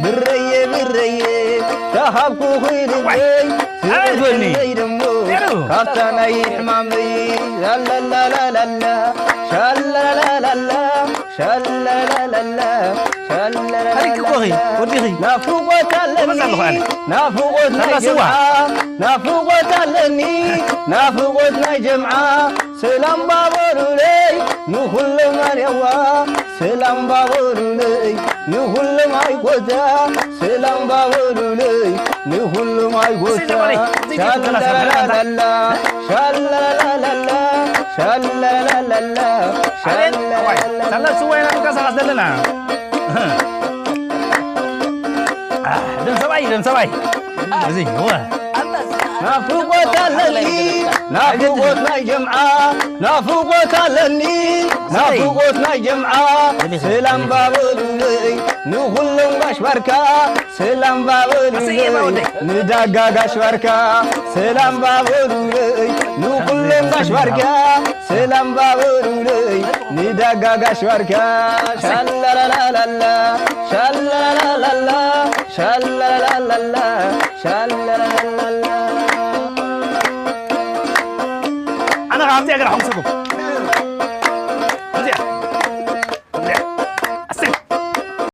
ብረየ ብረየ ተሃብኩ ኹይኑለይ ኣበል በኒ። ትበልለይ ደሞ ሄሎ። ካብታ ናይ ሕማመይ ሻላላላላላ ሻላላላላ ሻላላላላ ሻላላላላ። ከሪክ እኮ ኺ፣ ወዲኺ። ናፍቆት ኣለኒ፣ ጎበዝ ኣለኹ ኣነ። ናፍቆት ናይ ሰላ ስዋ። ጀምዓ፣ ናፍቆት ኣለኒ፣ ናፍቆት ናይ ጀምዓ። ሰላም ባበሉለይ ንኹሎም ኣርያዋ፣ ሰላም ባበሉለይ ንኹሎም ኣይጎታ፣ ሰላም ባበሉለይ ንኹሎም ኣይጎታ። እሰይ፣ ዘማሪ፣ እሰይ፣ ሻላላላላ፣ ሻላላላላ፣ ሻላላላላ፣ ኣቤት፣ ኣዋይ፣ ሻላላላላ። ሰላ ስዋ ኢና ክንቀሳቐስ ዘለና። ኣህ፣ ደም ሰብኣይ፣ ደም ሰብኣይ። እዚ፣ እወ። ናፍቆት ኣለኒ፣ ናፍቆት ናይ ጀምዓ፣ ናፍቆት ኣለኒ፣ ናፍቆት ናይ ጀምዓ። ሰላም ባበሉለይ ንኹሎም ጋሽ ባርካ፣ ሰላም ባበሉለይ ንዳጋ ጋሽ ባርካ፣ ሰላም ባበሉለይ ንኹሎም ጋሽ ባርካ፣ ሰላም ባበሉለይ ንዳጋ ጋሽ ባርካ። ሻላላላላ፣ ሻላላላላ፣ ሻላላላላ፣ ሻላላላላ። ኣነ ኸዓ ኣብዚኣ ገራ ሓሙሰኩም።